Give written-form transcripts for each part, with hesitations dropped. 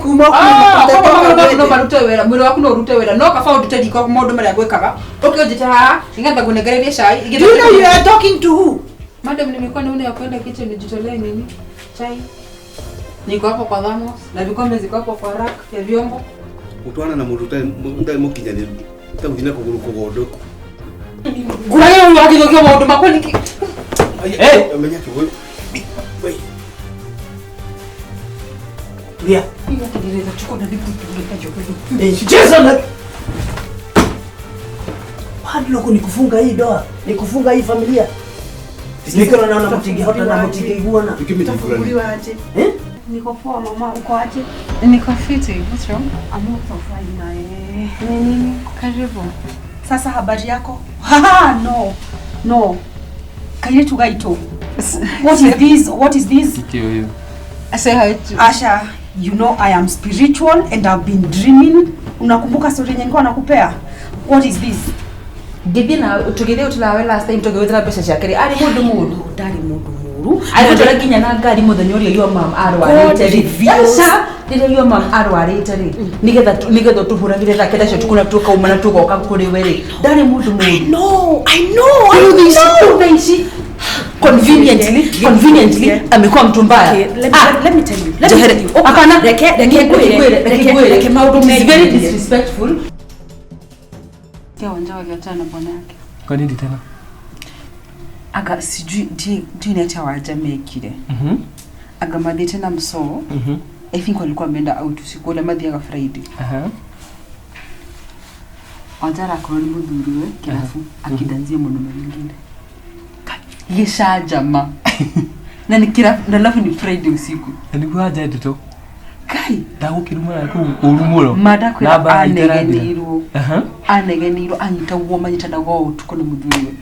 Kuma Ah, koguo magũrũ maku no marute wĩra, mwĩrĩ waku no ũrute wĩra, no kaba ũndute riko maũndũ marĩa gwĩkaga. Ũke ũnjĩte haha, nĩgetha ngũnengererie cai. Do you know you are talking to who? Madam, nimekuwa naona ya kwenda kitchen nijitolee nini? Chai. Niko hapo kwa thermos na vikombe ziko hapo kwa rack ya vyombo. Gũtwarana na mũndũ ũtarĩ mũkinyanĩru ũtagũthiĩ na kũgũrũ kũgondoku. Ngũrage ũyũ agĩthũkia maũndũ makwa nĩkĩ? Eh! Menya atĩ ũyũ. Wei. Tulia. Ninaweza chukua na nikutulia. Eh, Jason. Padlock ni kufunga hii doa, ni kufunga hii familia. Niko naona mtingihota na mtingeiguana. Ikimejifurani. Aje? Eh? Niko poa mama, uko aje? Niko fiti. What's wrong? I'm also fine na eh. Ni nini? Karibu. Sasa habari yako? Haha, no. No. Kairetu gaito. What is this? What is this? Say hi to Asha, you know I am spiritual and I've been dreaming. Unakumbuka story yenye nilikuwa nakupea? What is this? Ngĩthiĩ na tũgĩthiĩ tũrawe last time tũgĩhũthĩra mbeca ciake rĩ, arĩ mũndũ mũru. Ndarĩ mũndũ mũru. Arĩ nginya na ngari mũthenya ũrĩa your mom arwarĩte God rĩ. reveals. Aca, rĩrĩa your mom arwarĩte rĩ, nĩgetha tũhũragĩre thaa kenda cio tukuna tũkauma na tũgoka kũrĩ we rĩ. Ndarĩ mũndũ mũru. No, I know, I Rĩu thaa ici- know. rĩu thaa ici conveniently Yeah. amekuwa mtu mbaya. Okay, let me, Ah, let me tell you. Let me Jehere. tell you. Hapana. Reke, reke Reke ngwĩre, ngwĩre, reke reke, ngwĩre. reke maũndũ It is very meyumĩrie. disrespectful. Kia Wanja waliachana na bwana yake. Kwa nini tena? Aga sijui ndiĩ nĩ atĩa Wanja mekire. Aga mathiĩte na msoo. I think walikuwa wameenda out usiku ũrĩa mathiaga Friday. Aha. Wanja arakorwo nĩ mũthuriwe kĩrabu akĩdansia mũndũme mwingine. Gĩcanjama. Na nĩ kĩrabu na alafu ni Friday usiku. Na nĩguo anja ndeto Kai ndagũkĩruma na kũu ũru mũno. madakwĩra Namba itaranthira. anegenirwo. Aha. Anegenirwo anyitagwo manyitanaga o ũtukũ nĩ mũthuriwe.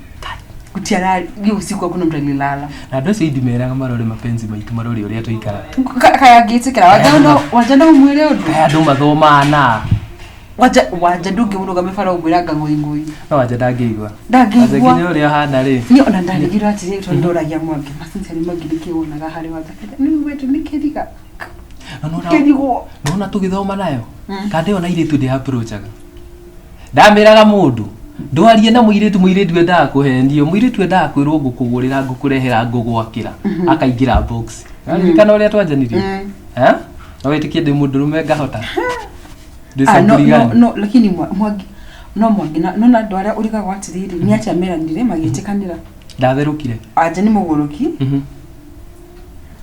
Gũtiararĩ usiku hakuna mtu alilala. Na andũ acio indimeraga marore mapenzi maitũ marore ũrĩa tũikaraga. Kaya ngĩtĩkĩra wanja no wanja no ũmwĩre ũndũ. Kaya andũ mathomaga na Wanja wanja ndũngĩmũrũgamia bara ũmwĩre anga ngũi ngũi. no wanja ndangĩigua. Wanja Ndangĩigua. nginya ũrĩa ahana rĩ. Niĩ ona ndarigirwo atĩrĩrĩ tondũ ndoragia Mwangi macincia nĩ Mwangi nĩkĩ wonaga harĩ wanja nĩ wetu nĩ kĩriga Na nĩwona- kĩrigwo. nĩwona tũgĩthoma nayo kanda ĩyo na airĩtu ndĩ approachaga ndamĩraga mũndũ ndwarie na mũirĩtu mũirĩtu endaga kũhenio mũirĩtu endaga kwĩrwo ngũkũgũrĩra ngũkũrehera ngũgwakĩra akaingĩra box ririkana ũrĩa twanjanirie Eh? No wĩtĩkie ndĩ mũndũrũme ngahota ndĩ Ah, no, sampuli no, gani no, lakini Mwangi no Mwangi no na andũ arĩa ũrigagwo atĩrĩrĩ nĩ atĩa meranire magĩtĩkanĩra ndatherũkire anja nĩ mũgũrũki Mhm.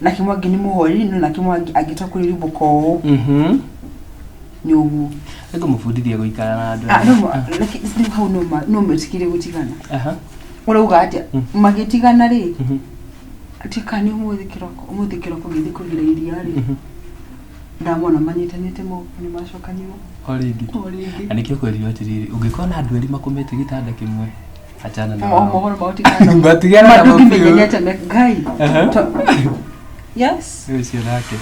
nake Mwangi nĩ mũhoreri no nake Mwangi angĩtua kũrĩribũka ũũ nĩ ũguo. Nĩngũmũbundithia gũikara na andũ Ah, no, aya. lakini rĩu hau no metĩkire gũtigana. Aha. Ũrauga atĩa magĩtigana rĩ Mhm. atuĩka nĩ ũmũthĩ kĩroko ũmũthĩ kĩroko ngĩthiĩ kũgĩra iria rĩ ndamona manyitanĩte moko nĩ macokanirwo O rĩngĩ o rĩngĩ. Na nĩkĩo kwerirwo atĩrĩrĩ ũngĩkorwo na andũ erĩ makomete gĩtanda kĩmwe achana na O wao. mohoro maũtigana Matigana namo ndũngĩmenya biũ. nĩ atĩa Ngai. Aha. Yes. Ũcio nake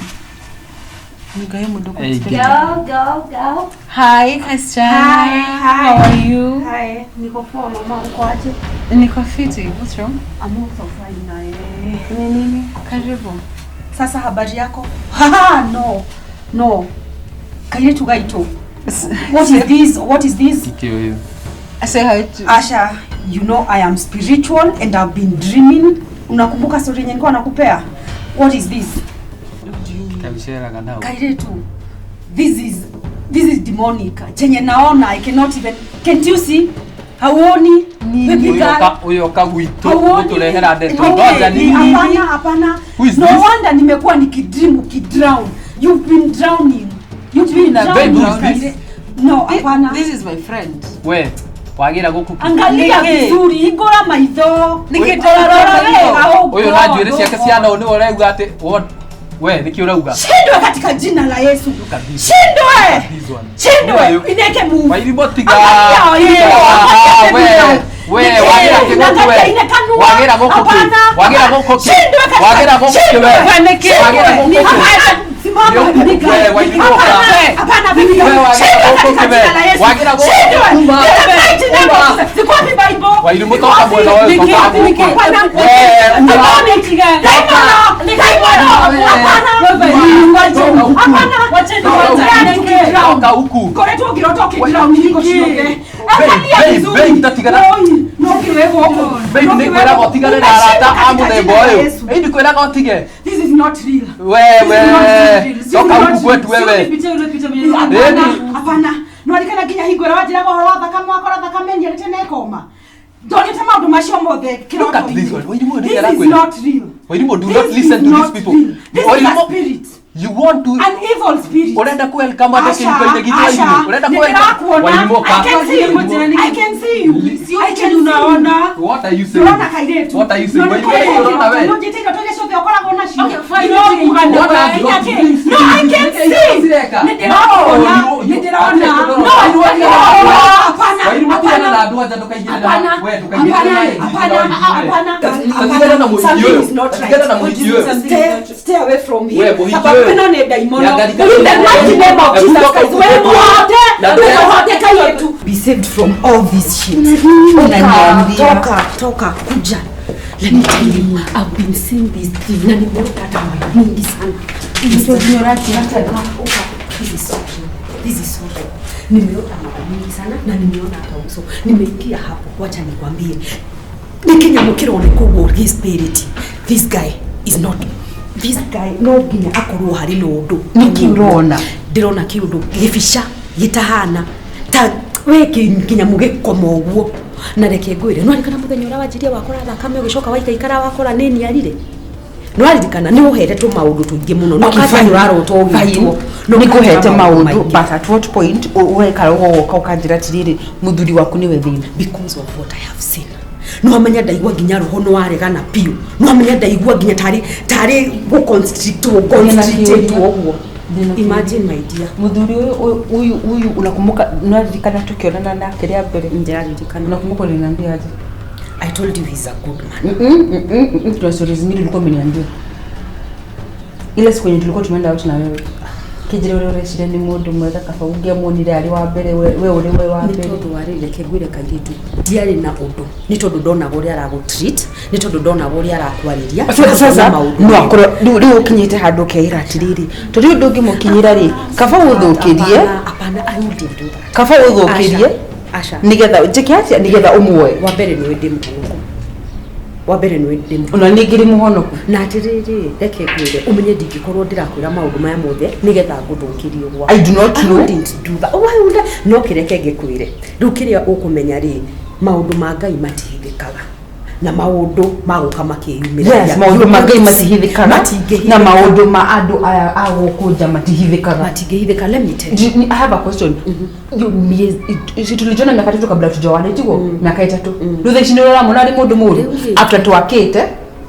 Ngai mũndũ Hey, kũrespect. Go, go, go. Hi, Christiana. Hi, hi. How are you? Hi, niko poa mama, uko aje? Niko fiti. What's wrong? I'm also fine na eh. Ni nini? Karibu. Sasa habari yako? Haha, no. No. Kairetu gaito. What is this? What is this? Kĩo ũyũ Say hi to Asha, you know I am spiritual and I've been dreaming. Unakumbuka story yenye nilikuwa nakupea? What is this? Kabiceraga nao Kairetu. This is demonic. Chenye naona I cannot even. Can't you see? Hauoni? Baby girl. Ũyũ oka gwitũ Hauoni? gũtũrehera ndeto Okay, ngoja nini Hapana, hapana. Who is No this? wonder nimekuwa nikidream ukidrown. You've been drowning. You've been Babe, drowning. who is this? No, hapana. This is my friend. We wagĩra gũkũ kĩ? Angalia Nĩkĩ? vizuri, hingũra maitho. Nĩkĩ Rora ndĩrona wega, maitho? oh Ũyũ na God, njuĩrĩ oh ciake God. ciana ũũ nĩwe ũraigua atĩ we nĩkĩ ũrauga Shindwe katika jina la Yesu. Look at this. Shindwe. This one. Shindwe. Ũyũ. Ineke move. Wairibo tiga. Angalia, Tiga. yeye. Ah, we we Nĩkĩ? wagĩra kĩ gũkũ Angalia we ine kanua. wagĩra gũkũ kĩ Hapana. wagĩra gũkũ kĩ Shindwe katika- wagĩra gũkũ kĩ Shindwe. we Nĩkĩ? wagĩra gũkũ kĩ Hapana. Simama Ndio, big guy. wewe, Wairimu, Hapana, hapana big guy. Wewe, wagira Shindwa gũkũ katika kĩbe. jina la Yesu. Wagira gũkũ Shindwa. kuma. In the mighty name of Kuma. Jesus. Ziko wapi Bible? Wairimu, Ziko toka wapi? mwena ũyũ, Niki, toka niki, gũkũ. hapana. Wewe, uma. Demonic. Demonic. Demonic. Hapana. Toka huku. Hapana. Toka huku. Toka huku. Ngoretwo ngĩrota ũkĩnjĩra ngingo ciothe. Angalia Babe, vizuri. babe, tatigana. Oi, no kĩwego ũguo. Babe, No nĩ kĩwego. ngwĩraga ũtigane na arata a Umeshinda katika mũthemba jina la ũyũ. Yesu. Ĩĩ ndikwĩraga ũtige. This is not real. Wewe, toka This is huku not kwetu wewe. Hapana, Ĩni. hapana. Nwarikana nginya hingo ĩrĩa wanjĩraga ũhoro wa thakame wakora thakame nĩarĩte na ĩkoma. Ndonete maũndũ macio mothe Look at this one. Wairimu, kĩroto-inĩ. nĩ This is arakwĩra. not real. Wairimu, do This not listen is to these not people. real. This is a Wairimu, spirit. you want to An evil spirit. urenda ku welcome andũ Asha, kĩhiko-inĩ gitũ Asha, Wairimu. Urenda ku welcome nĩndĩrakuona. Wairimu, I ka. can see you. I can see you. I can see you. What are you saying? Ndĩrona kairĩtu. What are you saying? No, Wairimu, nĩ ũrona we? No, njĩtĩte iroto iria ciothe ũkoragwo nacio. Okay, fine. Ndĩrona What have nginya got kĩ? dreams? No, I can see. Cireka. Nĩndĩrakuona. No, you- Nĩndĩrona. No, No, no, hapana, Wairimu, tigana hapana. na andũ anja ndũkaingĩre na- Hapana, we, ndũkaingĩre na hapana, hapana, hapana. Tigana na mũhiki Something ũyũ. is not right. Tigana na mũhiki ũyũ. Stay away from him. We, mũhiki Sababu ũyũ. ĩno nĩ ndaimono. Nĩangarika In the mighty name of Ebu Jesus toka Christ, huku we kwetu. muhote, Na muhote kairĩtu. Be saved from all this shit. Unaniambia. Toka, toka, kuja. Let me tell you, I've been seeing this thing na nimeota hata mara mingi sana. Toka, this is so real. This is so real. Nimeota mara mingi sana na nimeona hata uso. Nimeingia hapo, wacha nikwambie. Nĩ kĩnyamũ kĩroneka ũguo gĩ spirit. This guy is not this guy no nginya akorwo harĩ na ũndũ. Nĩkĩ ũrona? Ndĩrona kĩũndũ gĩbica gĩtahana ta we kĩnyamũ gĩkoma ũguo na reke ngwĩre nĩwaririkana mũthenya ũrĩa wanjirie wakora thakame ũgĩcoka waikaikara wakora nĩ niarire nĩwaririkana nĩ ũhete tũmaũndũ tũingĩ mũno na Okay, ũkanja fine. nĩ ũrarota ũgĩtwo Fine. Nĩ ngũhete maũndũ but at what point ũrekara ũgoka ũkanjĩra atĩrĩrĩ mũthuri waku nĩwe thĩna because of what I have seen nĩwamenya ndaigua nginya roho nĩwaregana biũ nĩwamenya ndaigua nginya tarĩ tarĩ gũ-constrictwo constrictwo ũguo Ndĩna kĩũria. imagine my dear Mũthuri ũyũ ũyũ ũyũ unakumbuka nĩwaririkana tukionana nake rĩa mbere ndĩraririkana unakumbuka uliniambia aje I told you he's a good man Tuna stories zingine ulikuwa umeniambia ile siku yenye tulikuwa tumeenda out na wewe kĩnjĩre ũrĩa ũreciria nĩ mũndũ mwega kaba ũngĩamuonire arĩ wa mbere we we ũrĩ we wa nĩ mbere tondũ wa rĩrĩ reke ngwĩre kairĩtu ndiarĩ na ũndũ nĩ tondũ ndonaga ũrĩa aragũ-treat nĩ tondũ ndonaga ũrĩa arakwarĩria sasa na maũndũ no mega. akorwo rĩu rĩu ũkinyĩte handũ ũkeĩra atĩrĩrĩ tondũ rĩu ndũngĩmũkinyĩra rĩ kaba ũthũkĩrie Hapana, hapana, I wouldn't do that. kaba ũthũkĩrie Asha, Asha. nĩgetha njĩke atĩa nĩgetha ũmuoe wa mbere nĩwe ndĩ mũhonoku wa mbere nĩwe ndĩ mũhonoku ona ningĩ rĩ mũhonoku na atĩrĩrĩ reke ngwĩre ũmenye ndingĩkorwo ndĩrakwĩra maũndũ maya mothe nĩgetha ngũthũkĩrie gwakwa I do not I know. wouldn't do that. Why would I? No kĩreke ngĩkwĩre rĩu kĩrĩa ũkũmenya rĩ maũndũ ma Ngai matihithĩkaga na maũndũ magũka makĩyumĩragia. Yes, maũndũ ma Ngai matihithĩkaga Matingĩhithĩka. na maũndũ ma andũ aya a gũkũ nja matihithĩkaga matingĩhithĩka let me tell you. I have a question. You miezi tulijuana miaka tatu kabla tujaoana tiguo miaka itatu rĩu thaa ici nĩ ũramwona arĩ mũndũ mũũru Rĩu rĩ. after twakĩte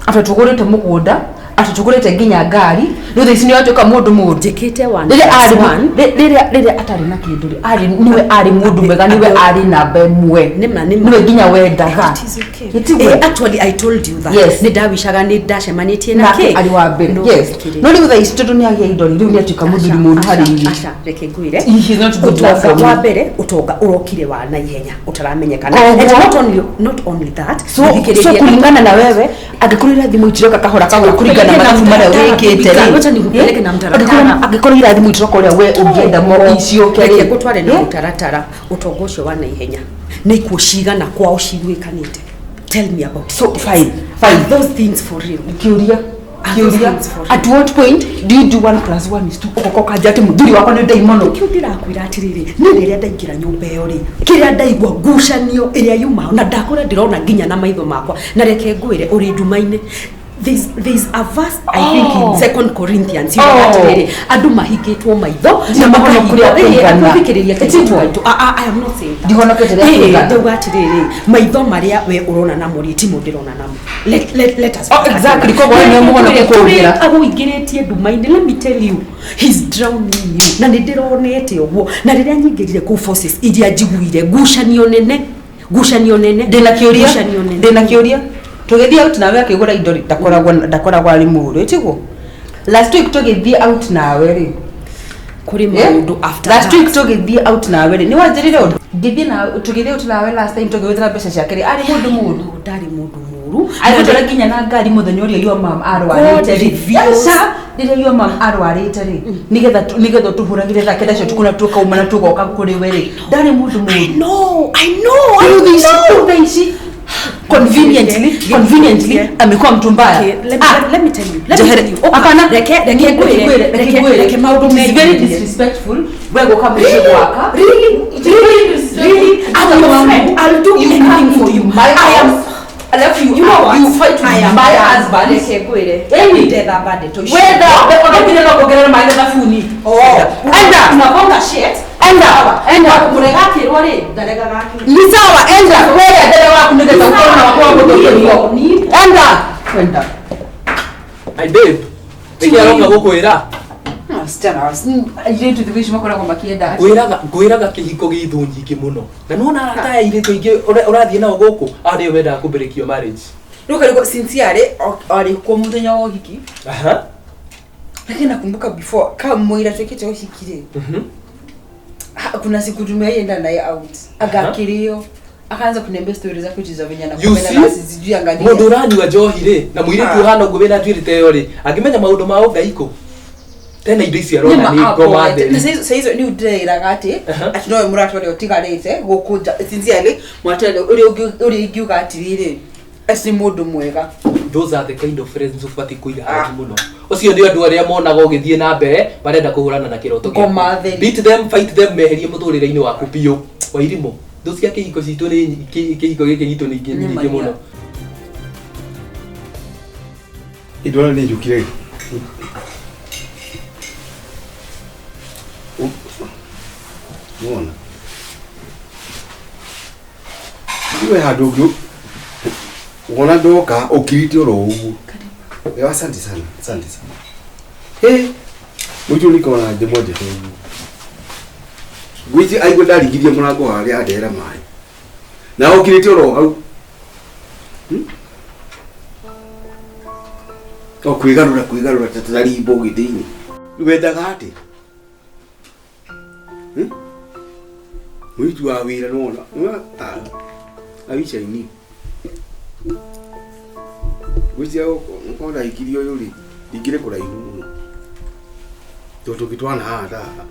after tũgũrĩte mũgũnda after tũgũrĩte nginya ngari rĩu thaa ici nĩ ũratuĩka mũndũ mũũru njĩkĩte one rĩrĩa plus arĩ one. rĩrĩa rĩrĩa atarĩ na kĩndũ rĩ arĩ nĩwe arĩ mũndũ mwega nĩwe arĩ namba ĩmwe Nĩma, nĩma. nĩwe nginya wendaga It is okay. Ĩtiguo? Eh, actually I told you that. Yes. Nĩ ndawicaga nĩ ndacemanĩtie nake nake arĩ wa mbere No, yes thikĩrĩria. no rĩu thaa ici tondũ nĩ agĩa indo rĩ rĩu nĩ atuĩka mũthuri mũũru harĩ ithuĩ Aca, reke ngwĩre He is not good enough for ũtonga me. wa mbere ũtonga ũrokire wa naihenya ũtaramenyekana Koguo- And not only that so thikĩrĩria- so kulingana na wewe angĩkorwo irathimo itiroka kahora kahora kũringana na Nikupeleke na mathabu marĩa mtaratara, wĩkĩte rĩ Wacha nikupeleke na mtaratara. Angĩkorwo irathimo itiroka ũrĩa we ũngĩenda mo icioke reke rĩ ngũtware na Eh? mũtaratara ũtonga ũcio wa naihenya nĩ ikuũ cigana kwao ciguĩkanĩte tell me about So, it. fine, fine. Are those things for real kĩũria Are those kĩũria things for real? at what point do you do one plus one is two ũgoka ũkanjĩra atĩ mũthuri wakwa nĩ ndaimono kĩu ndĩrakwĩra atĩrĩrĩ nĩ rĩrĩa ndaingĩra nyũmba ĩyo rĩ kĩrĩa ndaigua ngucanio ĩrĩa yuma na ndakũrĩa ndĩrona nginya na maitho makwa na reke ngwĩre ũrĩ nduma-inĩ There's a verse I think in Oh. Second Corinthians Oh. yugaga atĩrĩrĩ andũ mahingĩtwo maitho Ndirĩ mũhonoku rĩa kũigana. thikĩrĩria Ĩtiguo? I am not saying that. Ndihonokete rĩa Ĩĩ, kũigana. ndauga atĩrĩrĩ maitho marĩa we ũrona namo rĩ timo ndĩrona namo let us Oh, exactly. Koguo we nĩwe mũhonoku kũngĩra. agũingĩrĩtie nduma-inĩ let me tell you he's drowning you na nĩ ndĩronete ũguo na rĩrĩa nyingĩrire kũu forces iria njiguire ngucanio nene ngucanio nene ndĩna kĩũria ngucanio nene ndĩna kĩũria tũgĩthiĩ out nawe akĩgũra indo rĩ ndakoragwo arĩ mũũru ĩtiguo Last week tũgĩthiĩ out nawe rĩ. Kũrĩ Eh? maũndũ after Last that. week tũgĩthiĩ out nawe rĩ, nĩ wanjĩrire ũndũ. Ngĩthiĩ na tũgĩthiĩ out nawe last time tũgĩhũthĩra mbeca ciake rĩ, arĩ mũndũ mũũru. No, ndarĩ mũndũ mũũru. Agĩtwara nginya na ngari mũthenya ũrĩa your mom arwarĩte God rĩ. reveals. Aca, rĩrĩa your mom arwarĩte rĩ, nĩgetha nĩgetha tũhũragĩre thaa kenda cia ũtukũ na tũkauma na tũgoka kũrĩ we rĩ. Ndarĩ mũndũ I mũũru. know, I know, I Rĩu thaa ici, know. rĩu thaa ici conveniently, conveniently Yeah. amekuwa mtu mbaya. Okay, let me tell you. Let me Njehere. tell you. Oka, Hapana. reke reke ngwĩre, Reke ngwĩre. reke maũndũ It is very meyumĩrie. disrespectful we gũka mũciĩ gwaka. Really? Really? Really? I'm your friend. I'll do You anything come for to you. my I am house. Alafu you, You know what? you fight with I am my done. husband. Reke ngwĩre. Amy. Ndethamba ndeto icio. Wetha, ona nginya no kuongerera maĩ na thabuni. Oh. Enda. Unabonga shit. Enda. Enda. Mũrega akĩrwo rĩ, ndaregaga akĩrwo. Ni sawa, enda. Wewe ndere waku nĩgetha ũkorwo na wakwa wa gũthũkĩrio. Enda. Enda. Ai babe, nĩkĩ aroka gũkwĩra? Wasichana, airĩtu thikũ ici makoragwo makĩenda atĩ- Ngwĩraga ngwĩraga kĩhiko gĩ thũ nyingĩ mũno. Na nĩwona arata aya airĩtu aingĩ ũrathiĩ nao gũkũ, aya nĩo mendaga kũmbĩrĩkio marriage. Rĩu karĩko sincerely arĩ kuo mũthenya wa ũhiki. Aha. Lakini nakumbuka before kama mwira twĩkĩte ũhiki rĩ, kuna siku tumeienda naye out agakĩrĩo akaanza kuniambia stori zake za venye You anakupenda see? na sijui angalia Mũndũ ũranyua njohi rĩ na mũirĩtu ũhana ũguo wĩna njuĩrĩ ta ĩyo rĩ angĩmenya maũndũ ma ũngai kũ tena indo ici arona nĩ ngoma theri. saizo ni ndĩreĩraga atĩ Aha. atĩ nowe mũrata ũrĩa ũtigarĩte gũkũ nja sincerely mũrata ũrĩa ũrĩa ingiuga atĩrĩrĩ atĩ nĩ mũndũ mwega. Those are the kind of friends ũbatiĩ kũiga hakuhĩ mũno. Ũcio nĩ andũ arĩa monaga ũgĩthiĩ na mbere marenda kũhũrana na kĩroto gĩaku. Ngoma theri. Beat them, fight them, meherie mũtũrĩre-inĩ waku biũ. Wairimũ, thũ cia kĩhiko citũ nĩ kĩhiko gĩkĩ gitũ nĩ Nĩ nyingĩ maria. mũno. Indwara nĩ njũkire. Wona. Iwe handũ ũngĩ wona ndoka ũkirĩte oro ũguo. Eh, asante sana, asante sana. Hey, mũitu niko na ndĩmwendete ũguo. Ngwĩciria aigua ndaringirie mũrango harĩa andehera maĩ. Na ũkirĩte oro hau. O kwĩgarũra kwĩgarũra ta tarimbo gĩthĩ-inĩ. Wendaga atĩ? Mũirĩtu wa wĩra nĩwona. Awicaini. Ngwĩciria ũkorwo ndahikirie ũyũ rĩ, ndingĩrĩ kũraihu mũno. Tondũ tũngĩtwarana haha ta haha.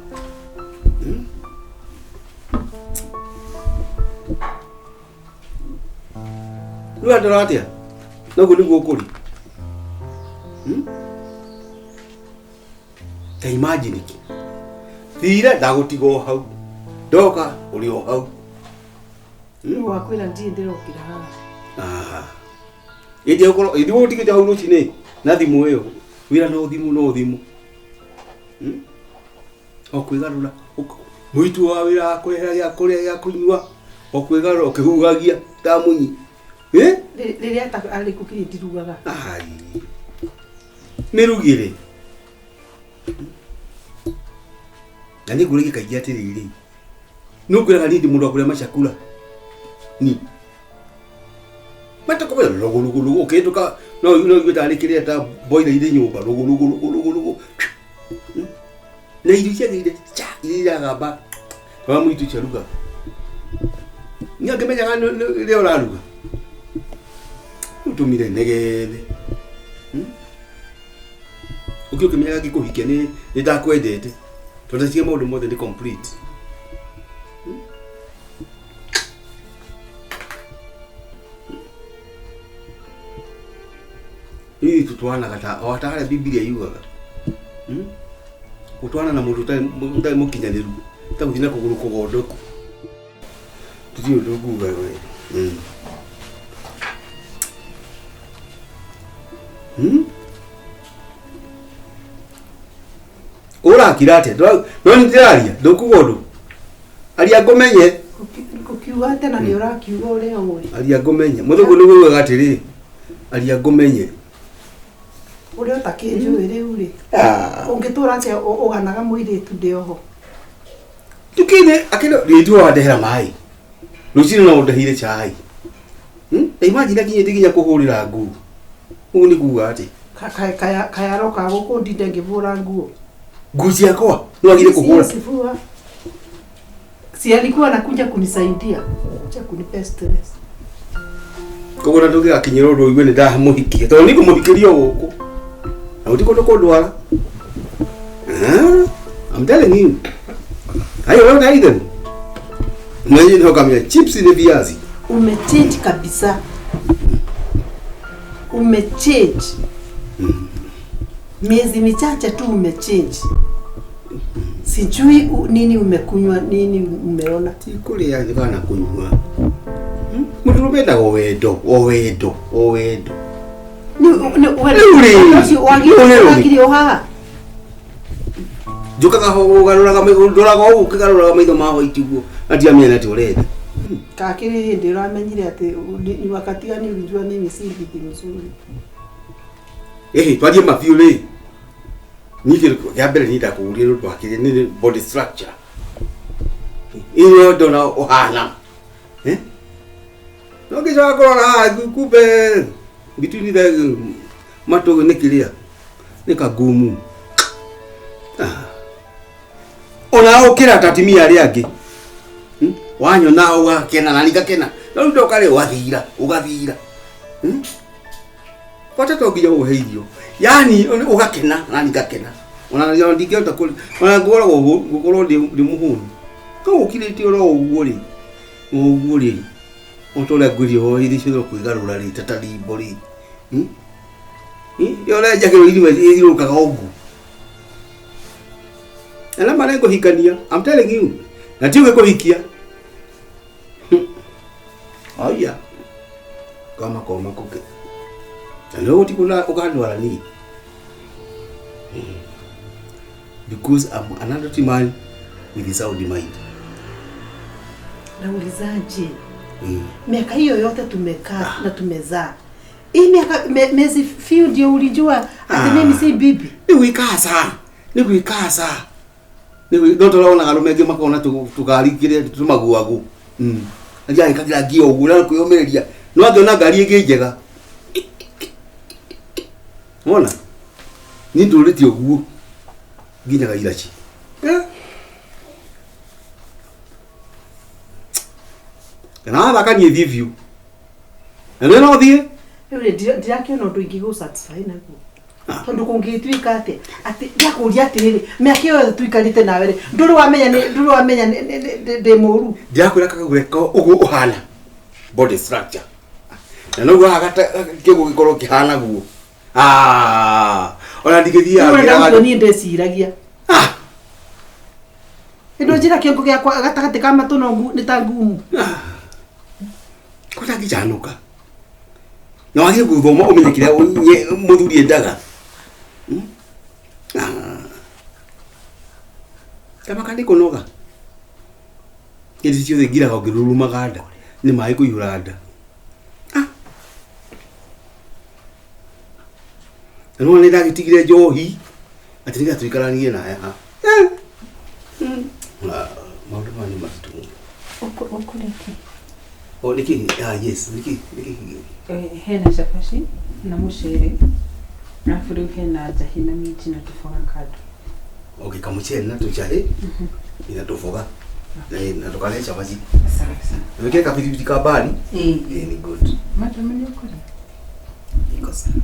Rĩu andora atĩa? Noguo nĩguo kũrĩ. Ta imagine ki. Thire ndagũtiga o hau. Ndoka ũrĩ o hau. Wakwĩra ndirĩ ndĩrokĩra haha. Ah. Ĩndĩ ũkorwo ĩndĩ ũtigĩte hau rũcinĩ na thimũ ĩyo. Wĩra no thimũ no thimũ. O kwĩgarũra. Mũitu wa wĩra wa kũrehera gĩa kũrĩa gĩa kũnyua. O kwĩgarũra ũkĩhuhagia ta mũnyi. Eh? Rĩrĩa arĩ kũkiri ndirugaga. Ai. Mĩrugĩre. Na nĩ ngũrĩgie kaingĩ atĩrĩrĩ. Nĩ ũkwĩraga niĩ ndĩ mũndũ wa kũrĩa macakura. Ni. Matakomera rũgũ rũgũ rũgũ ũkĩhĩtũka no no igue tarĩ kĩrĩa ta boiler irĩ nyũmba rũgũ rũgũ rũgũ rũgũ rũgũ. Na irio ciagĩrĩire cha iria iragamba. Wa mũitu ũcio arugaga. Niĩ angĩmenyaga rĩrĩa ũraruga. Ũtũmire negethe. Ũkĩ ũkĩmenyaga ngĩkũhikia nĩ ndakwendete. Tondũ ndaciria maũndũ mothe nĩ complete. Ithuĩ tũtwaranaga ta o ta harĩa Bibilia yugaga. Gũtwarana na mũndũ ũtarĩ mũkinyanĩru ta gũthiĩ na kũgũrũ kũgondoku. Tũtirĩ ũndũ nguga we. Ũrakira atĩa? No nĩ ndĩraria, ndũkuga ũndũ. Aria ngũmenye. Ngũkiuga atĩa na nĩ ũrakiuga ũrĩa ũĩ. Aria ngũmenye. Mũthũngũ nĩguo ugaga atĩrĩrĩ, aria ngũmenye. Ũrĩa ũtakĩnjũĩ rĩu rĩ. Ũngĩtũra atĩa ũganaga mũirĩtu ndĩ oho? Tukine akĩno rĩtu wandehera maĩ. Rũcinĩ no ũndeheire cai. Ta imagine akinyĩte nginya kũhũrĩra nguo. Ũguo nĩ kuga atĩ? Kayaroka gũkũ ndinde ngĩbũra nguo. Nguo ciakwa nĩ wagire kũhũra. Sifua. Si alikuwa anakuja kunisaidia. Kuja kunipea stress. Koguo na ndũngĩgakinyĩra ũndũ ũigue nĩ ndamũhikia tondũ nĩ ngũmũhikĩria o gũkũ na gũtirĩ kũndũ kũndwara. I'm telling you. Hayo wewe na Mwenye ndio kamia chips ni viazi. Umechange kabisa. Umechange. Miezi michache tu umechange. Sijui nini umekunywa, nini umeona. Ti kũrĩa kana kũnyua. Mũndũ mendaga o wendo, o wendo, o wendo. Ni Rĩu rĩ, ũcio wagire o haha. Njũkaga ho ũgarũraga maitho, ndoraga ũguo ũkĩgarũraga maitho ma white ũguo na ndiamenya atĩ ũrenda. Kakiri hĩndĩ ũramenyire atĩ ni wakati gani ulijua mimi si bibi mzuri? Ĩhĩ, twarie mabiũ rĩ. Niĩ kĩndũ kĩa mbere niĩ ndakũgũrire nĩ ũndũ wa kĩrĩa nĩ body structure. Ĩyo ndona ũhana. Eh? No ngĩcoka kũrora haha kumbe between the matũ nĩ kĩrĩa nĩ kagumu. Ona ũkĩra ta atumia arĩa angĩ. Wanyona ũgakena na ningakena. No rĩu ndoka rĩ ũgathira, ũgathira. Bata to nginya ũhe irio. Yaani ũgakena na ningakena. Ona ndingĩhota kũrĩa. Ona ngoragwo ngũkorwo ndĩ mũhũnu. No ũkirĩte oro ũguo rĩ. Ũguo rĩ. O ta ũrĩa ngwĩrire o irio ciothe kwĩgarũra rĩ ta tarimbo rĩ. Ĩyo ũrĩa irima ĩthiũrũrũkaga ũguo. Ala mara ngũhikania. I'm telling you. Na ti ũgĩkũhikia. Aya. Kama koma kuke. Na no gũtikũna ũkandwara niĩ. Because I'm an adult man with a sound mind. Naulizaje? Miaka hiyo yote tumekaa na tumezaa. Hii miaka miezi few ndio ulijua ati mimi si bibi. Nĩ gwĩkaca. Nĩ gwĩkaca. Nĩ no tũrona arũme angĩ makona tũgari kĩrĩa tũmaguagu. Aja ĩkagira ngia ũguo na kwĩyũmĩrĩria. No angĩona ngari ĩngĩ njega. Wona? Niĩ ndũrĩte ũguo nginyaga iraci. Kana wathaka niĩ thiĩ biũ. Na nĩ no thiĩ. Rĩu rĩ ndirakĩona ũndũ ingĩgũ satisfy naguo. Tondũ kũngĩtuĩka atĩa atĩ ndakũria atĩrĩrĩ mĩaka ĩyo yothe tuikarĩte nawe rĩ ndũrĩ wamenya ndĩ mũru. Ndirakwĩra kagũre ko ũguo ũhana body structure. Na noguo haha kĩguo gĩkorwo kĩhana guo. Ona ndingĩthiaga ngĩraga. Niĩ ndeciragia. Ĩndo njĩra kĩongo gĩakwa gatagatĩ ka matũ no nĩ ta ngumu. Ko ndangĩcanũka. Na wagire gũthoma ũmenye kĩrĩa mũthuri endaga. Kama nĩ kũnoga. Hĩndĩ ciothe ngiraga ngĩrurumaga nda. Nĩ maĩ kũihũra nda. Na nĩwona nĩ ndagĩtigire njohi atĩ nĩgetha tũikaranie naye haha. Maũndũ maya nĩ maritũ mũno. Ũkũrĩa kĩ? O nĩkĩ? Yes, nĩkĩ? Hena cabaci na mũcere arabu rĩu hena njahĩ na minji na tũboga kando. Okay, kamũcere na tũnjahĩ na tũboga na tũkarĩa cabaci. Sawa sawa. Wĩkĩre kabiribiri ka mbari. Ĩĩ. Nĩ good. Madam nĩ ũkũrĩa? Iko sawa.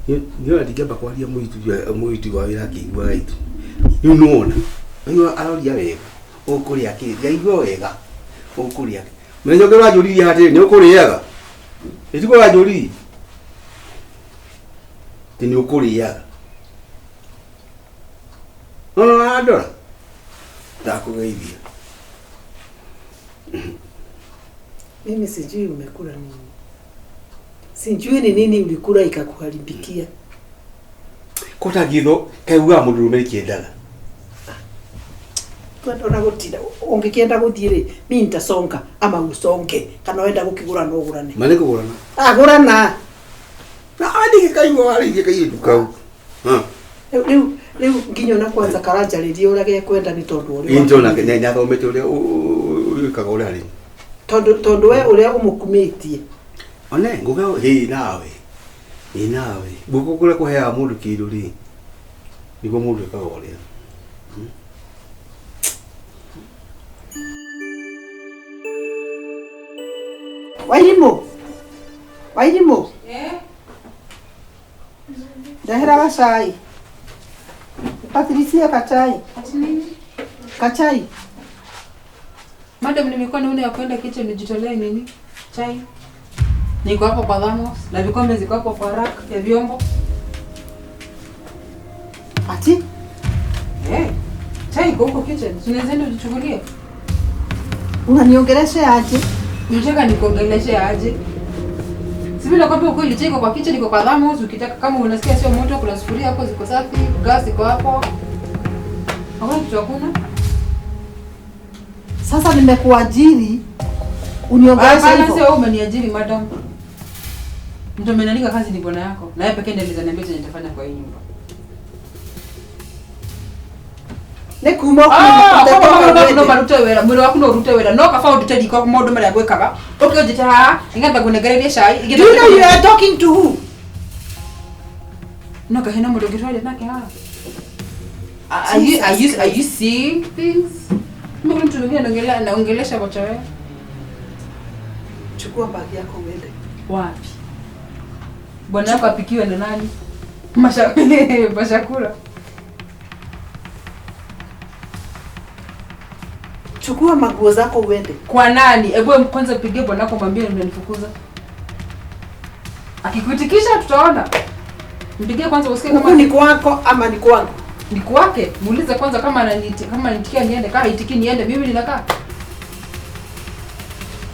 Niĩ ona ndingĩamba kwaria mũitu wa wĩra akĩiguaga itu. Rĩu nĩwona. Rĩu aroria wega. Ũkũrĩa kĩ? Ndaigua wega. Ũkũrĩa kĩ? Mũthenya ũngĩ ũranjũririe atĩrĩ, nĩ ũkũrĩaga? Ĩtiko ũranjũririe? Atĩ nĩ ũkũrĩaga. No no arandora. Ndakũgeithia. Mimi sijui umekula nini. Sijui ni nini ulikula ikakuharibikia. Ko tangitho kaiugaga mũndũrũme nĩkĩendaga. Kwenda gũtinda ũngĩkĩenda gũthiĩ rĩ mi nitasonga ama usonge kana wenda gũkĩgũra no ũgũrane. Ma nĩ kũgũrana. Agũrana. Na andĩke kaigua warĩirie kairĩtu kau. Rĩu rĩu nginya ona kwanza karanjarĩria ũrĩa gekwenda nĩ tondũ ũrĩa. Ĩĩ nĩndĩrona nĩathomete ũrĩa wĩkaga ũrĩa rĩ. Tondu we uria umukumitie. One nguga hi nawe. Hi nawe. Guku kuria kuheaga mundu kindu ri. Niguo mundu ekaga uria. Wairimu. Wairimu. Eh? Ndehera gacai. Patricia kachai. Ati nini? Kachai. Madam, nimekuwa naona ya kwenda kitchen nijitolee nini? Chai. Niko hapo kwa thermos na vikombe ziko hapo kwa rack ya vyombo. Ati? Eh. Chai iko huko kitchen. Unaweza enda ujichukulie. Unaniongelesha aje? Unataka nikuongeleshe aje? Si mimi nakwambia ukweli, chai iko kwa kitchen, iko kwa thermos, ukitaka kama unasikia sio moto kuna sufuria hapo ziko safi, gas iko hapo. Hakuna kitu hakuna. Sasa nimekuajiri uniongeleshe Hapana, hivyo. sio wewe umeniajiri madam. Mtu ameniandika kazi ni bwana yako. Na yeye pekee ndiye alizaniambia chenye nitafanya kwa hii nyumba. Nĩ kuma Ah, kuma kama kama no marute wera, mwĩrĩ waku no ũrute wĩra. No kaba ũndute riko maũndũ marĩa gwĩkaga. Ũke ũnjĩte haha, nĩgetha ngũnengererie cai. Do you know you are talking to who? No kahena mũndũ ũngĩ twaria nake haha. Are you seeing things? Mimi kuna mtu mwingine anaongelea anaongelesha kocha wewe. Chukua bagi yako uende. Wapi? Bwana yako apikiwe na nani? Mashakura. Chukua maguo zako uende. Kwa nani? Hebu kwanza pigie bwana yako mwambie unanifukuza. Akikuitikisha tutaona. Mpigie kwanza usikie Huku kama ni kwako ama ni kwangu? ni kwake. Muulize kwanza kama ananiti kama anitikia niende, kama haitiki niende, mimi ninakaa.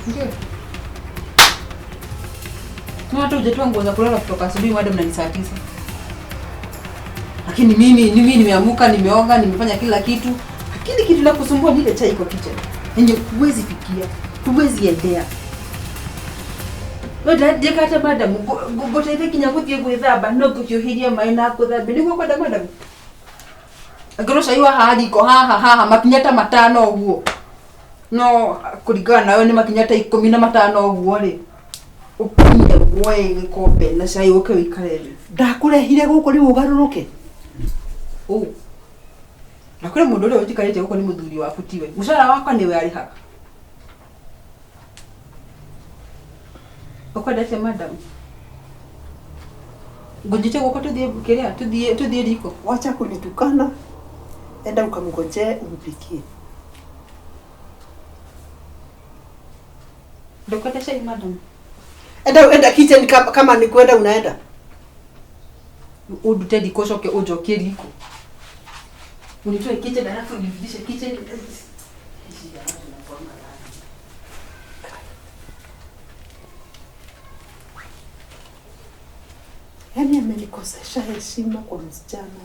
Ndio. Na hata hujatoa nguo za kulala kutoka asubuhi madam na ni saa 9. Lakini mimi nimeamuka, nimeoga, nimefanya kila kitu. Lakini kitu la kusumbua ni ile chai kwa kitchen. Yenye huwezi fikia, huwezi endea. Wewe ndeka hata madam goteithe kinya guthie gwithamba no nguhiuhiria mai na kuthambia niguo kwenda madam. Angorwo cai wa haha riko haha haha makinya ta matano uguo. No kuringana nawe ni makinya ta 15 uguo ri. Ukinye woe gikombe na cai uke wikare thi. Ndakurehire guku riu ugaruruke. Uu. Na kuri mundu uria unjikarite guku ni muthuri waku tiwe. Mucara wakwa niwe arihaga. Ukwenda atia madam? Ngunjite guoko tuthie kiria tuthie riko. Wacha kunitukana. Enda ukamngojee umpikie. Ndukwenda cai madam? Enda kitchen kama ni kwenda unaenda. Undute riko ucoke unjokie riko. Unitoe kitchen alafu unirudishe kitchen. Yaani amenikosesha heshima kwa msichana.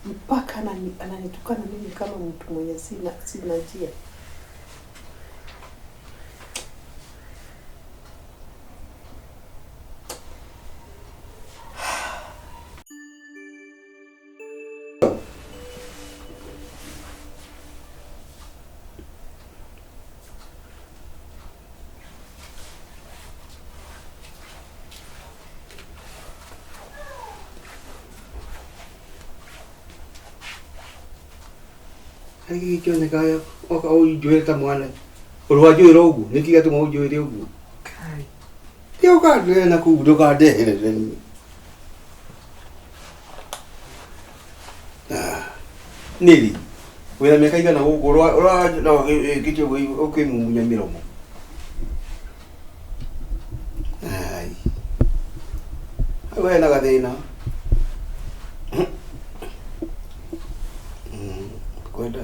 Mpaka ananitukana mimi kama mtu mwenye sina njia. Gĩkĩ kĩonekaga oka ũnjũĩre ta mwana. Ũrwanjũĩra ũguo, nĩkĩ gĩatũma ũnjũĩre ũguo? Tiga ũkandehere na kũu ndũkandeherere niĩ. Nĩrĩ, wĩna mĩaka igana gũkũ ũrakĩte ũkĩmumunya mĩromo. Ai. Hau hena gathĩna. Kwenda.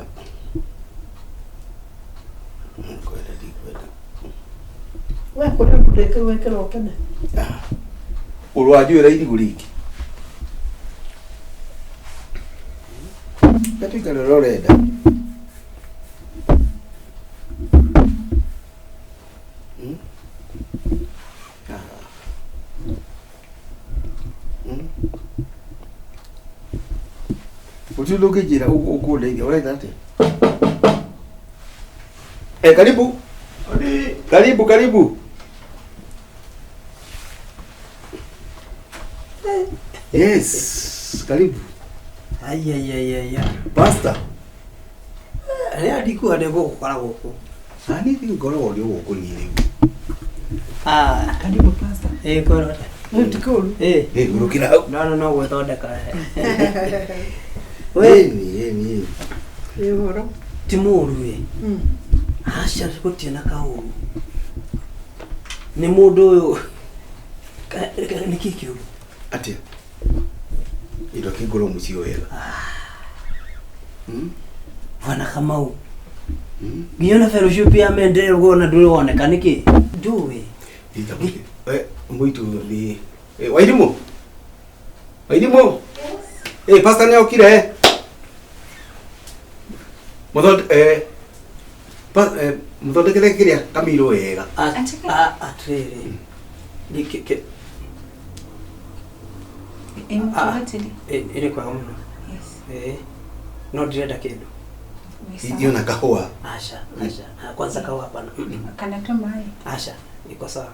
Kwenda ndikwenda. We kũrĩa ndekĩrwo wekĩrwo kene. Ũrwanjũĩra irigũ rĩngĩ. Gatuikare ũrĩa ũrenda. Gũtirĩ ũndũ ũngĩnjĩra ũkũndeithia ũrenda atĩa? Karibu. Odi. Karibu, karibu. Yes, karibu. Aiaiaiaia. Pastor. Rĩa ndikuga nĩ ngũgũkora gũkũ. Na niĩ thiĩ ngoragwo ndĩ gũkũ niĩ rĩu. Ah, Karibu pastor. ĩ kwĩrwo atĩa? Nĩ tikũru. Ĩ. Ĩ, gũrũkĩra hau. No no no gwĩthondeka. We Ĩni, ĩni. Ĩ ũhoro. ti mũũru ĩ. Aca gũtirĩ na kaũru. Nĩ mũndũ ũyũ nĩkĩ kĩũru? Atĩa? Indo kĩngorwo mũciĩ wega. Bwana Kamau. Nginya na fellowship ya maendeleo guona ndũrĩ woneka nĩkĩ? Ndũĩ. Eh, mũitu nĩ eh, Wairimũ. Wairimũ. Eh, pastor nĩ okire. Mũthonde eh pa eh mũthondekere kĩrĩa kamiro wega. Atĩrĩrĩ. Nĩkĩ kĩ ĩ nĩ kwega mũno. Ĩ. No ndirenda kĩndũ. Iyo na kahũa. Aca, aca. Ah, Kwanza kawa hapana. Kana tu maĩ. Aca, iko sawa.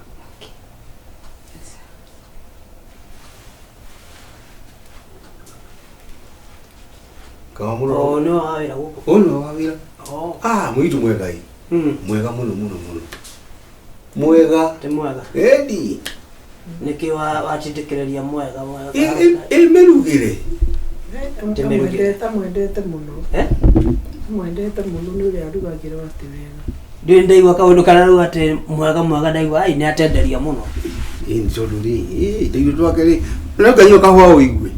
Kawa mũno. Oh, nĩ wa wĩra gũkũ. Ũyũ nĩ wa wĩra. Oh. Ah, mũitu mwega ĩ. Mwega mũno mũno mũno. Mwega. Ti mwega. Ĩni. Nĩkĩ wa watindĩkĩrĩria mwega mwega. Ĩ mĩrugĩre. Ndĩmĩrugĩre. Amwendete mũno. Eh? Amwendete mũno nĩ ũrĩa arugagĩrwo atĩ wega. Ndĩ ndaigua kaũndũ karĩa rĩu atĩ mwega mwega ndaigua ai nĩ atenderia mũno. Ĩ nĩ tondũ rĩ, ĩ tũirio twake rĩ. No nganyua kahũa ũigue.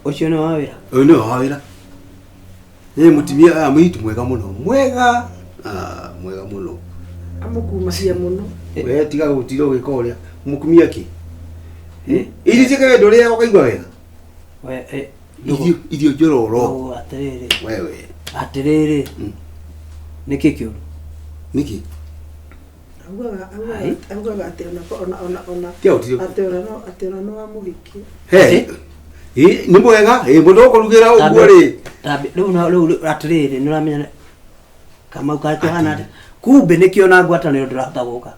Ũcio nĩ wa wĩra. Ũyũ nĩwe wa wĩra. Ĩ mũtumia ah, mũirĩtu mwega mũno. Mwega. Ah, mwega mũno. Amũkumagia mũno. We tiga gũtira ũgĩka ũrĩa. Mũkumia kĩ? Eh. Irio ciake we ndũrĩaga ũkaigua wega. We eh Irio irio njororo. Oh, atĩrĩrĩ. Wewe. Atĩrĩrĩ. Nĩkĩ kĩũru? Nĩkĩ? Augaga Ai. augaga augaga atĩ ona ona ona ona Tiga gũtira. atĩ ona no atĩ ona no amũhikie. He. Ĩ nĩ mwega. Ĩ mũndũ ũkũrugĩra ũguo rĩ. Tambi rĩu na rĩu atĩrĩrĩ nĩ ũramenya Kamau kakĩhana atĩa? Kumbe nĩkĩo na ngwatanĩro ndĩrahota gũka.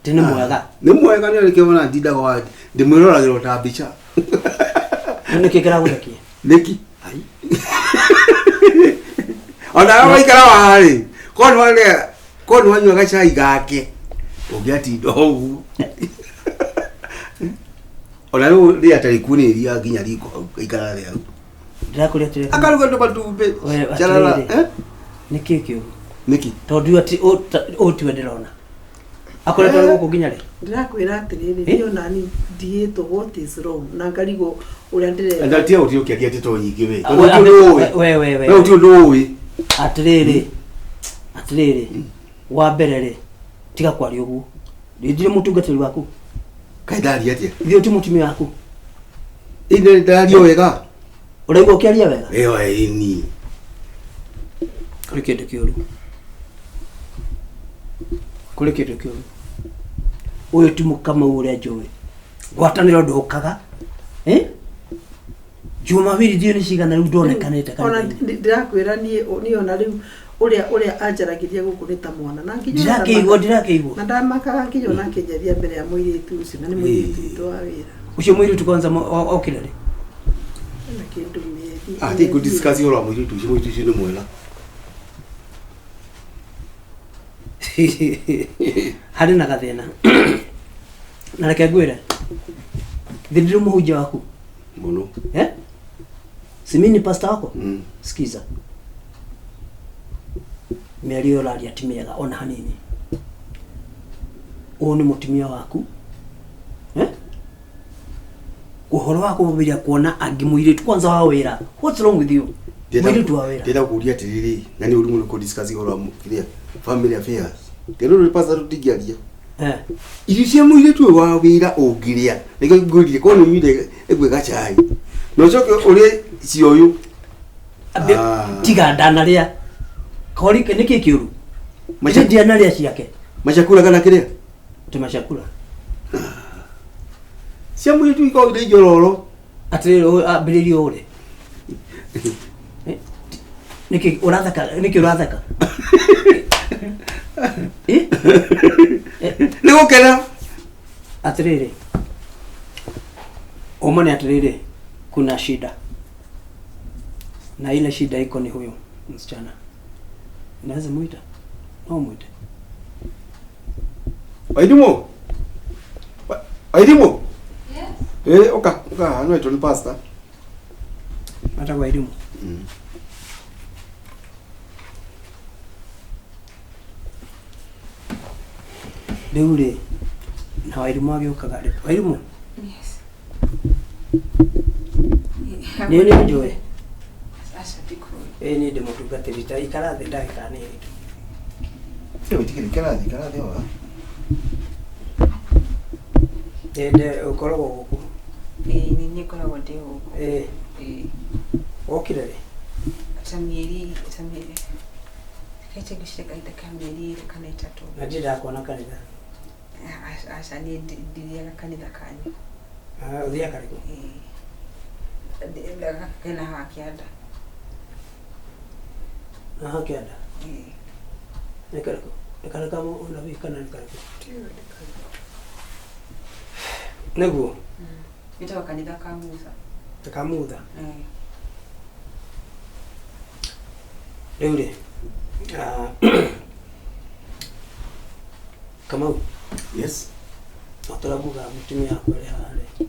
Ti nĩ mwega. Nĩ mwega nĩ arĩkĩo ona ndindaga wa ndĩmwĩroragĩra o ta mbica. Rĩu nĩkĩ kĩragũthekia? Nĩkĩ? Ona we waikara waha rĩ, korwo nĩ warĩa korwo nĩ wanyua gacai gake ũngĩatinda ũguo. Ona rĩu rĩa tarĩ kunĩria nginya riko hau gaikara thĩ hau. Ndĩrakũria atĩrĩrĩ. Akaruga tũmatumbĩ. We, Njarara, atĩrĩrĩ. eh? Nĩkĩ kĩũru? Nĩkĩ? Tondũ atĩ ũyũ tiwe ndĩrona. Akoretwo arĩ gũkũ nginya rĩ? Ndĩrakwĩra atĩrĩrĩ Eh? niĩ ona niĩ ndigĩtwo what is wrong na ngarigwo ũrĩa ndĩreka. Na tiga gũtira ũkĩaria ndeto nyingĩ we. We- Tondũ ti ũndũ ũĩ. we- we- we. We ti ũndũ ũĩ. Atĩrĩrĩ. Atĩrĩrĩ. Wa mbere rĩ, tiga kwaria ũguo. Ndirĩ mũtungatĩri waku. Kaĩ ndaria atĩa? Ithuĩ ti mũtumia waku. Ĩ nĩ ndaria wega. Ũraigua ũkĩaria wega? Ĩyo ĩni. Kũrĩ kĩndũ kĩũru. Kũrĩ kĩndũ kĩũru. Ũyũ ti mũkamau ũrĩa njũĩ. Ngwatanĩro ndũkaga. Eh? Juma wili ndiũĩ nĩ cigana rĩu ndonekanĩte Ona kanitha-inĩ. ndĩrakwĩra niĩ niĩ ona rĩu ũrĩa ũrĩa anjaragĩria gũkũ nĩ ta mwana na nginya ona Ndirakĩigua ndirakĩigua. na ndamakaga nginya ona akĩnjaria mbere ya mũirĩtu ũcio na nĩ mũirĩtu witũ wa wĩra. Ũcio mũirĩtu kwanza okire rĩ? Ena kĩndũ mĩeri. Ah, ti kũ discuss ũhoro wa mũirĩtu ũcio, mũirĩtu ũcio nĩ mwega. Harĩ na gathĩna. Na reke ngwĩre. Thĩ ndĩrĩ mũhunjia waku. Mũno. Eh? Si mimi ni pastor wako? Mm. Sikiza. Mĩario ĩyo ũraria ti mĩega ona hanini. Ũyũ nĩ mũtumia waku. Eh? Ũhoro wa kũmũbĩria kuona angĩ mũirĩtu kwanza wa wĩra. What's wrong with you? Mũirĩtu wa wĩra. Ndĩrenda kũria atĩrĩrĩ, na nĩ ũru mũno kũ discuss ũhoro wa kĩrĩa family affairs. Kĩrĩa rĩu pastor tũtingĩaria. Eh. Irio cia mũirĩtu ũyũ wa wĩra ũngĩrĩa, nĩkĩo ngwĩrire korwo nĩ ũnyuire ĩgwe gacai. Na ũcoke ũrĩe cia ũyũ. Ah. Tiga ndanarĩa. Kori nĩkĩ kĩũru? Macha- Ndianarĩa ciake. Macakura kana kĩrĩa? Ti macakura. Cia mũirĩtu ikoragwo irĩ njororo. Atĩrĩrĩ ũyũ ambĩrĩrie ũrĩ. Nĩkĩ ũratheka? Nĩkĩ ũratheka? Eh? Nĩ gũkena. Atiriri, ũma nĩ atiriri, kuna shida na ile shida iko ni huyu msichana. Naweza muita? No mwite. Wairimũ. Wairimũ. Yes. Eh, ũka, ũka, no etwo nĩ pastor. Hata kwa elimu. Rĩu rĩ, na Wairimũ agĩũkaga rĩ? Wairimũ? Yes. Nĩ nĩ njũĩ. Aca ndikũĩ. Ĩĩ niĩ ndĩ mũtungatĩri ta ikara thĩ ndagĩka nini tu. Ĩĩ wĩtĩkĩre ikara thĩ, ikara thĩ oa. Ĩĩ ndĩ ũkoragwo gũkũ. Ĩĩ nĩ niĩ ngoragwo ndĩ gũkũ. Ĩĩ Ĩĩ. wokire rĩ? Ta mĩeri ta mĩeri. Kaite ngĩciria kahinda ka mĩeri ĩrĩ kana ĩtatũ. Na ndirĩ ndakuona kanitha. Aca niĩ ndithiaga kanitha kanyu. Ah, ũthiaga karĩkũ? Ĩĩ. Gaka kena haha kĩanda. Na haha kĩanda? Ĩĩ. Nĩ karĩkũ? Nĩ karĩ ka mũnabii kana nĩ karĩkũ? Nĩguo? Gĩtagwo kanitha ka Musa. Ka Mutha. Ĩĩ. Rĩu rĩ, Kamau, Yes. o ta ũrĩa ngugaga mũtumia wakwa arĩ haha rĩ,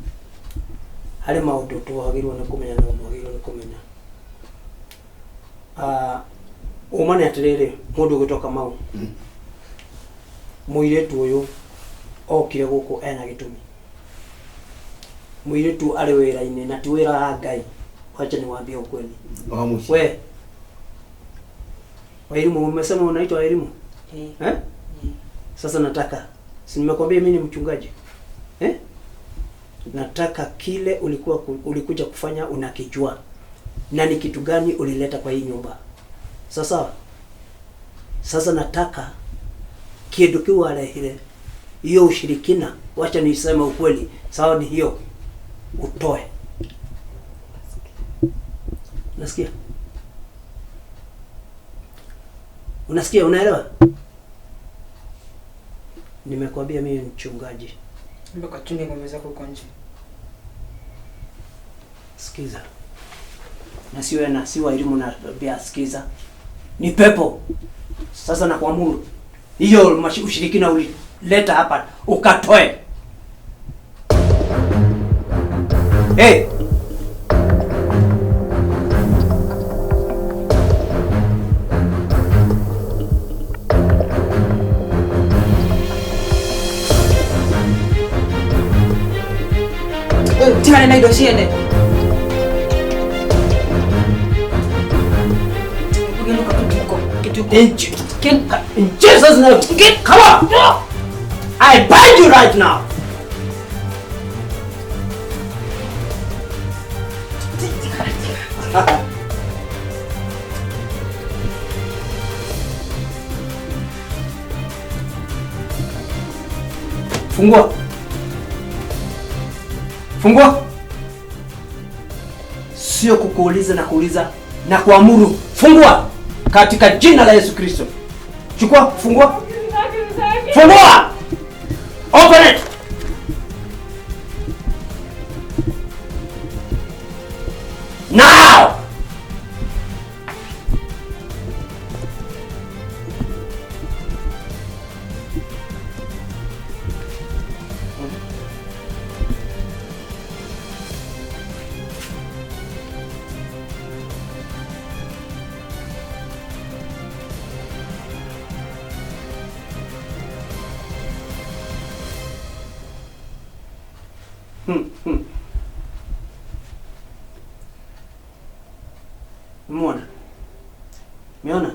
harĩ maũndũ twagĩrĩirwo nĩ kũmenya na mwagĩrĩirwo nĩ kũmenya. Ũma nĩ atĩrĩrĩ, mũndũ ũgwĩtwo Kamau, mũirĩtu ũyũ okire gũkũ ena gĩtũmi. Mũirĩtu arĩ wĩra-inĩ na ti wĩra wa Ngai. Wacha niwaambie ukweli. Wa mũciĩ. We Wairimu, umesema unaitwa Wairimu? Ĩĩ. Eh? Ĩĩ. Sasa nataka, si nimekwambia mimi ni mchungaji eh? Nataka kile ulikuwa ulikuja kufanya unakijua, na ni kitu gani ulileta kwa hii nyumba. Sasa sasa nataka kindu kiu warehire hiyo ushirikina, wacha niseme ukweli, sawa, ni hiyo utoe. Unasikia? Unasikia, unaelewa? Nimekwambia mimi ni mchungaji. Mbona kachunge ng'ombe zako huko nje? Sikiza. Na siwe na si Wairimu na pia sikiza. Ni pepo. Sasa nakuamuru. Hiyo ushirikina ulileta hapa ukatoe. Hey! Tigana na indo ciene. Ugenuka kituko. Kituko. In Jesus name. Come on. I bind you right now. Fungua. Fungua. Sio kukuuliza na kuuliza na kuamuru. Fungua katika jina la Yesu Kristo. Chukua, fungua. Fungua. Open it. Now. Umeona? Umeona?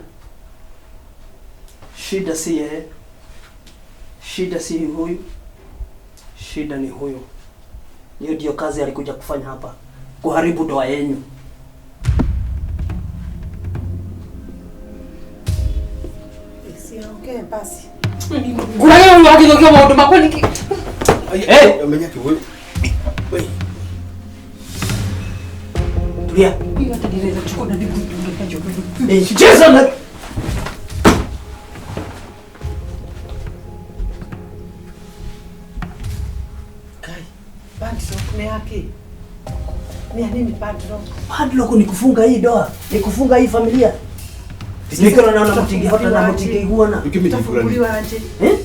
Shida si yeye. Shida si huyu. Shida ni huyu. Hiyo ndio kazi alikuja kufanya hapa, kuharibu ndoa yenu. Siongee basi. Ngũrage ũyũ agĩthũkia maũndũ makwa nĩkĩ? Hey! Menya kĩ we. Tulia. Hiyo hata ndireza chukua na ndigundunge In Jesus name. kĩ? Ni ya nini padlock? Padlock ni kufunga hii doa, ni kufunga hii familia. Nikiona naona mtingihota na mtingeiguana. Tutafunguliwa aje? Eh?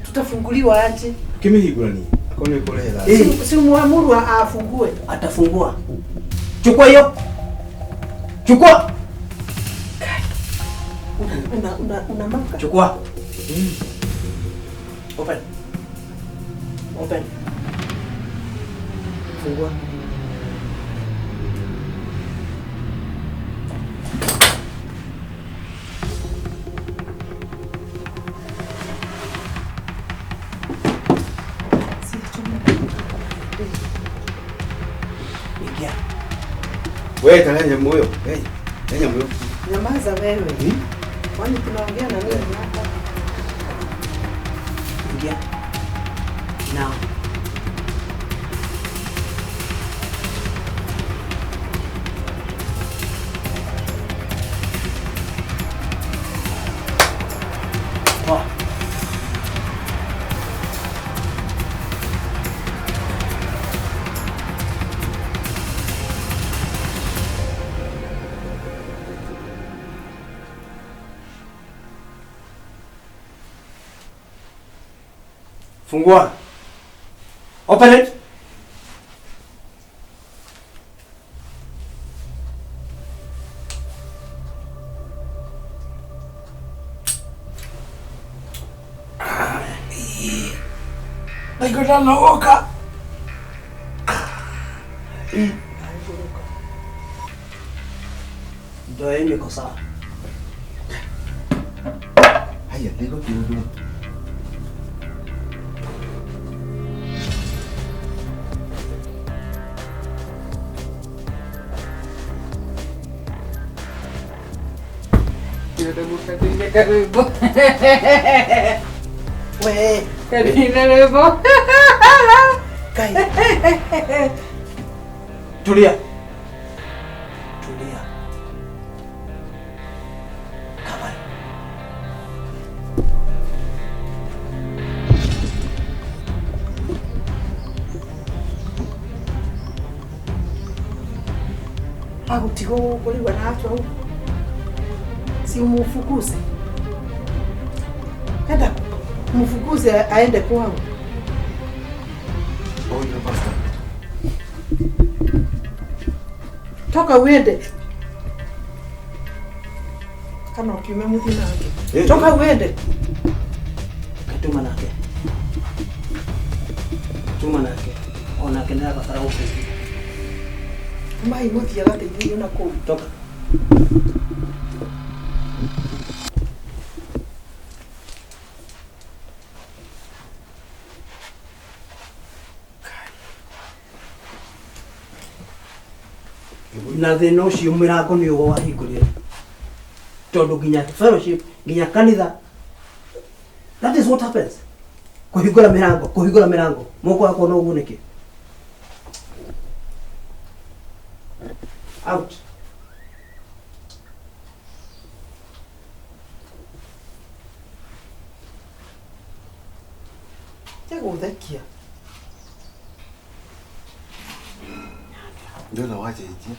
Tutafunguliwa aje? Ukimĩhingũrani akorwo nĩ ũkũrehera. Eh. Si muamuru afungue. Atafungua. Chukua hiyo. Chukua. Una maka. Chukua. Open. Open. Fungua. Ingia. We ta nyamũ ĩyo. He nyamũ ĩyo. Nyamaza wewe. Kwani tunaongea na nini hapa? Ingia. Now. Poa. Fungua. Open it. Naoka. Ndio yenu iko sawa. Haya, ndiko kidogo. We, Karina Kai. Tulia. Tulia. Kabali. Agutigo gũkũ rĩu aratua ũguo. Si umufukuze. Enda mfukuze aende kwao. Oyo pastor. Toka uende. Kama ukiume muthi nake. Toka uende. Katuma nake. Tuma nake. Ona kenera batara gũkũ. Mai muthi agateithio na kũu. Toka. Na thĩna ũcio mĩrango nĩ ũguo wahingũrire tondũ nginya fellowship nginya kanitha, that is what happens. Kũhingũra mĩrango, kũhingũra mĩrango moko wakwa no ũgunĩke. Out. Tiga gũthekia. Ndona wacenjia.